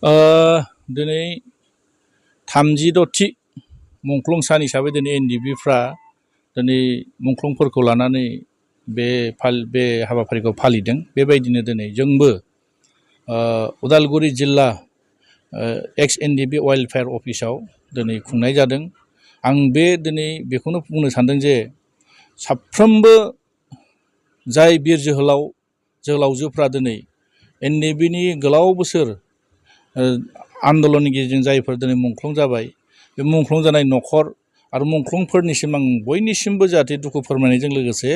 दिनै 36थि मुंख्लं सान हिसाबै दिनै एनडिएफबिफ्रा दिनै मुंख्लंफोरखौ लानानै बे हाबाफारिखौ फालिदों। बेबायदिनो दिनै जोंबो उदालगुरि जिल्ला EX-NDFB वेलफेयार अफिसाव दिनै खुंनाय जादों। आं दिनै बेखौनो बुंनो सानदों जे साफ्रोमबो जाय बिर जोहोलावजोफ्रा दिनै एनडिएफबिनि गोलाव बोसोर आन्दलननि गेजेरजों जायफोर दिनै मुंख्लं जाबाय, बे मुंख्लं जानाय न'खर आरो मुंख्लंफोरनिसिम आं बयनिसिमबो जाहाथे दुखु फोरमायनायजों लोगोसे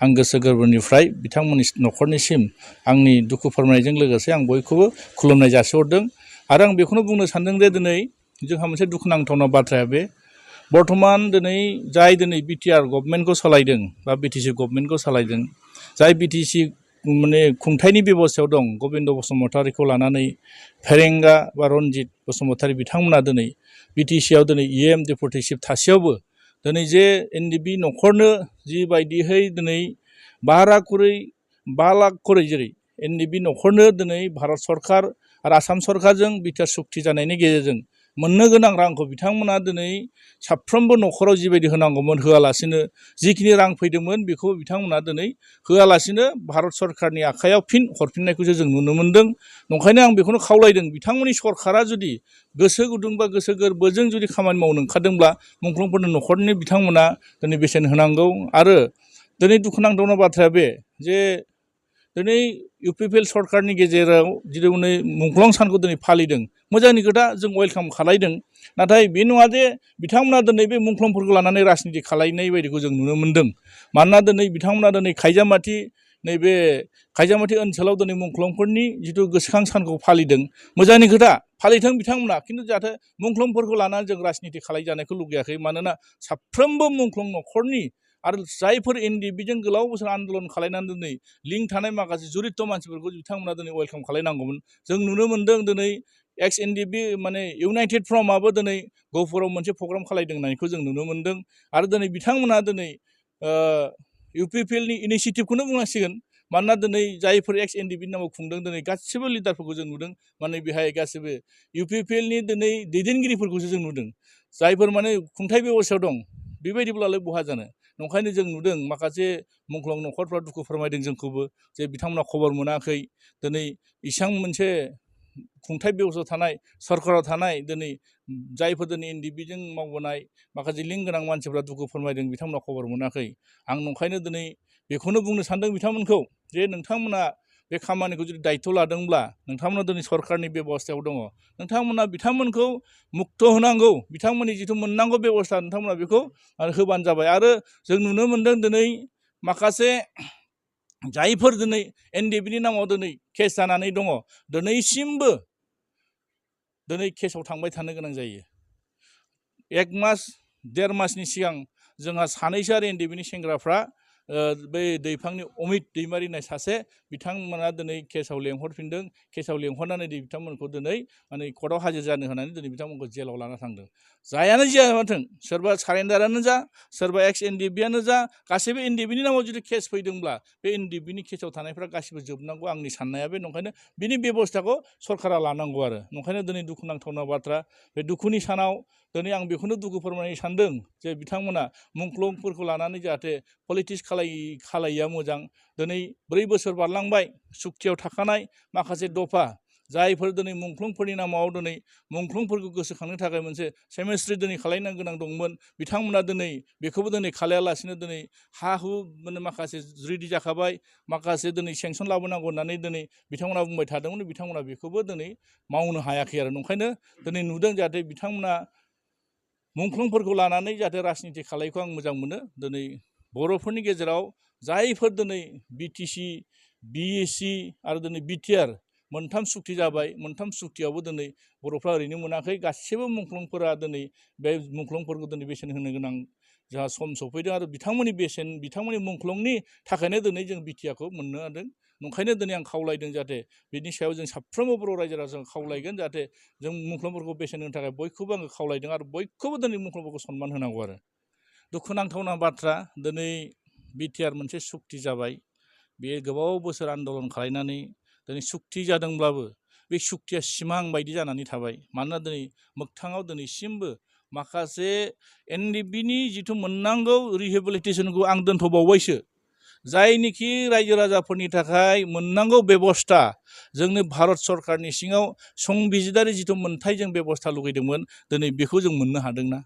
आं गोसो गोरबोनिफ्राय बिथांमोननि न'खरनिसिम आंनि दुखु फोरमायनायजों लोगोसे आं बयखौबो खुलुमनाय जासिहरदों। आरो आं बेखौनो बुंनो सानदों जे दिनै जोंहा मोनसे दुखुनांथावना बाथ्राया बे बर्थमान दिनै जाय दिनै बिटिआर गभर्नमेन्टखौ सालायदों बा बिटिसि गभर्नमेन्टखौ सालायदों, जाय बिटिसि माने खुंथायनि बेबस्थायाव दं, गबिन्द बसुमतारीखौ लानानै फेरेंगा बा रनजित बसुमतारी बिथांमोना दिनै बिटिसिआव दिनै EM डेपुटेसिभ थासेयावबो दिनै जे एनडिएफबि न'खरनो जिबायदिहै दिनै 5 लाख करै जेरै एनडिएफबि न'खरनो दिनै भारत सरकार आरो आसाम सरकारजों बिटिआर सुक्ति जानायनि गेजेरजों मोननो गोनां रांखौ बिथांमोना दिनै साफ्रोमबो न'खराव जिबायदि होनांगौमोन होआलासिनो, जिखिनि रां फैदोंमोन बेखौ बिथांमोना दिनै होआलासिनो भारत सरकारनि आखायाव फिन हरफिननायखौसो जों नुनो मोन्दों। नंखायनो आं बेखौनो खावलायदों, बिथांमोननि सरकारा जुदि गोसो गुदुं बा गोसो गोरबोजों जुदि खामानि मावनो ओंखारदोंब्ला मुंख्लंफोरनि न'खरनि बिथांमोना दिनै बेसेन होनांगौ। आरो दिनै दुखुनांथावना बाथ्राया बे जे दिनै इउपिपिएल सरकारनि गेजेराव दिनै मुंख्लं सानखौ दिनै फालिदों, मोजांनि खोथा, जों वेलकाम खालायदों। नाथाय बे नङा जे बिथांमोना दिनै बे मुंख्लंफोरखौ लानानै राजनिति खालायनाय बायदिखौ जों नुनो मोन्दों। मानोना दिनै बिथांमोना दिनै नैबे खायजामाथि ओनसोलाव दिनै मुंख्लंफोरनि जिथु गोसोखां सानखौ फालिदों, मोजांनि खोथा, फालिथों बिथांमोना। खिन्थु जाहाथे मुंख्लंफोरखौ लानानै जों राजनिति खालायजानायखौ लुगैयाखै। मानोना साफ्रोमबो मुंख्लं न'खरनि आरो जायफोर एनडिएफबिजों गोलाव बोसोर आन्दलन खालायनानै दिनै लिंक थानाय माखासे जुरित मानसिफोरखौ बिथांमोना दिनै वेलकाम खालायनांगौमोन। जों नुनो मोन्दों दिनै EX-NDFB माने इउनाइटेड फ्रमाबो दिनै गहपुराव मोनसे प्रग्राम खालायदों होननायखौ जों नुनो मोन्दों। आरो दिनै बिथांमोना दिनै इउपिपिएलनि इनिसियेटिभखौनो बुंनांसिगोन। मानोना दिनै जायफोर EX-NDFB नामाव खुंदों, दिनै गासिबो लिडारफोरखौ जों नुदों। माने बेहाय गासिबो इउपिपिएलनि दिनै दैदेनगिरिफोरखौसो जों नुदों, जायफोर माने खुंथाय बेबस्थायाव दं। बेबायदिब्लालाय बहा जानो? नंखायनो जों नुदों माखासे मुंख्लं न'खरफ्रा दुखु फोरमायदों जोंखौबो, जे बिथांमोना खबर मोनाखै। दिनै इसां मोनसे खुंथाय बेबस्थायाव थानाय, सरकाराव थानाय दिनै जायफोर दिनै एनडिएफबिजों मावबोनाय माखासे लिंक गोनां मानसिफ्रा दुखु फोरमायदों, बिथांमोना खबर मोनाखै। आं नंखायनो दिनै बेखौनो बुंनो सानदों बिथांमोनखौ, जे नोंथांमोना बे खामानिखौ जुदि दायित्व लादोंब्ला, नोंथांमोना दिनै सरकारनि बेबस्थायाव दङ, नोंथांमोना बिथांमोनखौ मुक्त होनांगौ। बिथांमोननि जिथु मोननांगौ बेबस्था, नोंथांमोना बेखौ होबानो जाबाय। आरो जों नुनो मोन्दों दिनै माखासे जायफोर दिनै एनडिएफबिनि नामाव दिनै केस जानानै दङ, दिनैसिमबो दिनै केसाव थांबाय थानो गोनां जायो। 1 मास 1.5 मासनि सिगां जोंहा सानैसो आरो एनडिएफबिनि सेंग्राफ्रा बै दैफांनि अमित दैमारि होननाय सासे बिथांमोना दिनै केसाव लेंहरफिनदों। केसाव लेंहरनानै बिथांमोनखौ दिनै माने कर्टआव हाजिर जानो होनानै दिनै बिथांमोनखौ जेलाव लाना थांदों। जायानो जाया माथों, सोरबा सारेन्डारानो जा, सोरबा EX-NDFBयानो जा, गासैबो एनडिएफबिनि नामाव जुदि केस फैदोंब्ला बे एनडिएफबिनि केसाव थानायफ्रा गासिबो जोबनांगौ। आंनि साननाया बे। नंखायनो बिनि बेबस्थाखौ सरकारा लानांगौ। आरो नंखायनो दिनै दुखुनांथावना बाथ्रा, बे दुखुनि सानाव दिनै आं बेखौनो दुखु फोरमायनो सानदों जे बिथांमोना मुंख्लंफोरखौ लानानै जाहाथे पलिटिक्स खालायिया मोजां। दिनै 4 बोसोर बारलांबाय, सुक्तियाव थाखानाय माखासे दफा, जायफोर दिनै मुंख्लंफोरनि नामाव दिनै मुंख्लंफोरखौ गोसोखांनो थाखाय मोनसे सेमेस्ट्रि दिनै खालायनो गोनां दंमोन, बिथांमोना दिनै बेखौबो दिनै खालायालासिनो दिनै हा हु माने माखासे रेडि जाखाबाय, माखासे दिनै सेंसन लाबोनांगौ होननानै दिनै बिथांमोना बुंबाय थादोंमोन, बिथांमोना बेखौबो दिनै मावनो हायाखै। आरो नंखायनो दिनै नुदों जाहाथे बिथांमोना मुंख्लंफोरखौ लानानै जाहाथे राजनिति खालायखौ आं मोजां मोनो। दिनै बर'फोरनि गेजेराव जायफोर दिनै बिटिसि, बिएसि आरो दिनै बिटिआर मोनथाम सुक्ति जाबाय, मोनथाम सुक्तियावबो दिनै बर'फ्रा ओरैनो मोनाखै। गासिबो मुंख्लंफोरा दिनै बे मुंख्लंफोरखौ दिनै बेसेन होनो गोनां जोंहा सम सफैदों। आरो बिथांमोननि मुंख्लंनि थाखायनो दिनै जों बिटिआरखौ मोननो हादों। नंखायनो दिनै आं खावलायदों जाहाथे बिनि सायाव जों साफ्रोमबो बर' रायजो राजाजों खावलायगोन, जाहाथे जों मुंख्लंफोरखौ बेसेन होनो थाखाय बयखौबो आङो खावलायदों। आरो बयखौबो दिनै मुंख्लंफोरखौ सनमान होनांगौ। आरो दुखुनांथावना बाथ्रा, दिनै बिटिआर मोनसे सुक्ति जाबाय, बे गोबाव बोसोर आन्दलन खालायनानै दिनै सुक्ति जादोंब्लाबो बे सुक्तिया सिमां बायदि जानानै थाबाय। मानोना दिनै मोगथाङाव दिनैसिमबो माखासे एनडिएफबिनि जिथु मोननांगौ रिहेबिलिटेसनखौ आं दोनथ'बावबायसो। जायनिखि रायजो राजाफोरनि थाखाय मोननांगौ बेबस्था जोंनो भारत सरकारनि सिङाव संबिजिदारि जिथु मोनथाय जों बेबस्था लुगैदोंमोन दिनै बेखौ जों मोननो हादोंना?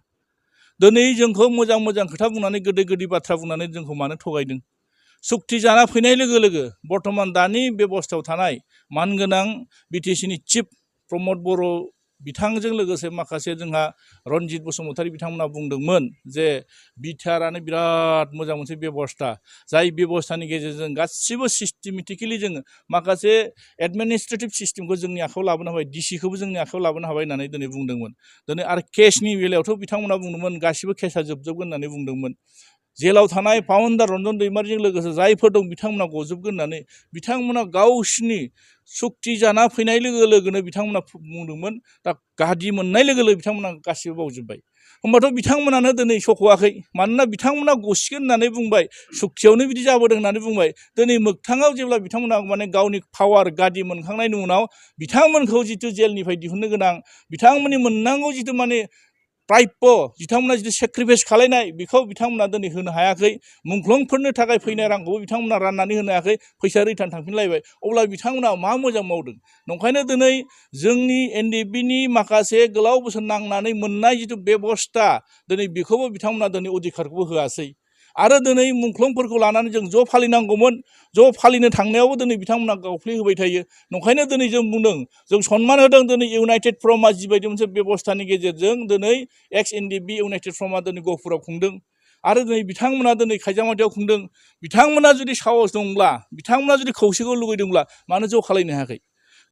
दिनै जोंखौ मोजां मोजां खोथा बुंनानै गोदै गोदै बाथ्रा बुंनानै जोंखौ मानो थगायदों? सुक्ति जाना फैनाय लोगो लोगो बर्तमान दानि बेबस्थायाव थानाय मानगोनां बिटिसिनि चिफ प्रमद बर' बिथांजों लोगोसे माखासे जोंहा रनजित बसुमतारी बिथांमोना बुंदोंमोन जे बिटिआरआनो बिराद मोजां मोनसे बेबस्था, जाय बेबस्थानि गेजेरजों गासिबो सिस्टेमेटिकेलि जोङो माखासे एडमिनिस्ट्रेटिभ सिस्टेमखौ जोंनि आखायाव लाबोनो हाबाय, डिसिखौबो जोंनि आखायाव लाबोनो हाबाय होननानै दिनै बुंदोंमोन। दिनै आरो केसनि बेलायावथ' बिथांमोना बुंदोंमोन गासिबो केसा जोबजोबगोन होननानै बुंदोंमोन। जेलाव थानाय फाउन्डार रन्जन दैमारिजों लोगोसे जायफोर दं बिथांमोना गजोबगोन होननानै बिथांमोना गावसिनि सुक्ति जाना फैनाय लोगो लोगोनो बिथांमोना बुंदोंमोन। दा गादि मोननाय लोगो लोगो बिथांमोना गासिबो बावजोब्बाय। होमबाथ' बिथांमोनानो दिनै सख'वाखै, मानोना बिथांमोना गसिगोन होननानै बुंबाय, सुक्तियावनो बिदि जाबोदों होननानै बुंबाय। दिनै मोगथाङाव जेब्ला बिथांमोना माने गावनि पावार गादि मोनखांनायनि उनाव बिथांमोनखौ जिथु जेलनिफ्राय दिहुननो गोनां बिथांमोननि मोननांगौ जिथु माने प्राप्य बिथांमोना जिथु सेक्रिफाइस खालायनाय बेखौ बिथांमोना दिनै होनो हायाखै। मुंख्लंफोरनो थाखाय फैनाय रांखौबो बिथांमोना राननानै होनो हायाखै, फैसा रिटार्न थांफिनलायबाय। अब्ला बिथांमोना मा मोजां मावदों? नंखायनो दिनै जोंनि एनडिएफबिनि माखासे गोलाव बोसोर नांनानै मोननाय जिथु बेबस्था दिनै बेखौबो बिथांमोना दिनै अधिकारखौबो होआसै। आरो दिनै मुंख्लंफोरखौ लानानै जों ज' फालिनांगौमोन, ज' फालिनो थांनायावबो दिनै बिथांमोना गावफ्लेहोबाय थायो। नंखायनो दिनै जों बुंदों, जों सनमान होदों दिनै इउनाइटेड फ्रमआ जिबायदि मोनसे बेबस्थानि गेजेरजों दिनै EX-NDFB इउनाइटेड फ्रमआ दिनै गहपुराव खुंदों। आरो दिनै बिथांमोना दिनै खायजामाथियाव खुंदों। बिथांमोना जुदि साहस दंब्ला, बिथांमोना जुदि खौसेखौ लुगैदोंब्ला मानो ज' खालायनो हायाखै?